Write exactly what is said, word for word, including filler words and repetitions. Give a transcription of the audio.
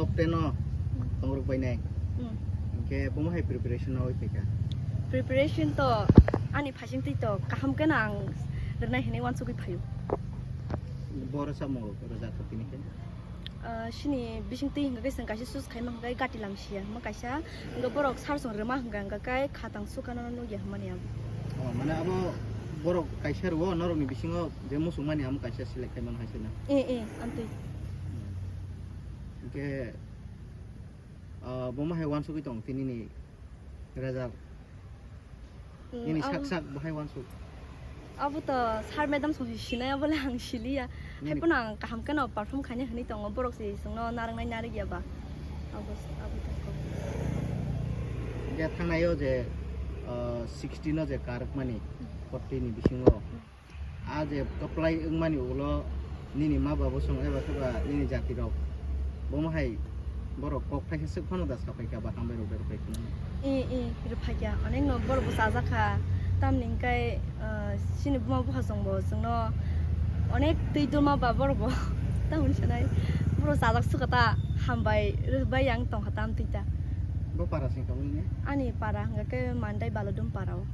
Top ten o tongrok bai nai. Hmm. Hingke bomo hai preparation no oi phaikha? Preparation to ani phasing twi to kaham khe no ang rwnai hinwi wansugwi phaio. Boro samo rwjak tini khe? Ah, sini bising twi hingka khe chwng kaisa sus khaima hingka khe gati lam siya hingma kaisa hingka borok sar song rwma hingka hingka khe khatang sukano nukya hwnmani ang. Oh, mane abo borok kaisa rwo norokni bisingo je muchungmani amo kaisa select khaimani hai se na? Eh, eh, amtwi. Hingke, ah, bomo hai wansugwi tong tinini result? Mm, nini sak abo sak bahai wansuk? Abo to sir madam song sinai abo le ang siliya. Hai nini pono ang kaham khe no perform khaina hinwi tongo, borok se chwngno narwknai narwkya ba. Abo, abo to kok. Je thangnaio je, ah, sixty no je karwkmani, forty ni bisingo. Mm. A je kwplai wngmani ulo nini ma babo song eba khe ba nini jati rok bomo hai borok kok thaisa swk phano da sapai kha ba hambai rok bai rwpai khna. I, i, rwphai kha. Onek no borok bo chajak kha. Tamni hwnkhe, ah, chini buma buphasong bo chwngno onek twi duma ba borok bo. Tamoni sanai borok chajak swk kha ta hambai rwbai yang tong kha tam twi ta. Bo para sing tong ni? Ani para hwnkhe Mandai Balodum para o.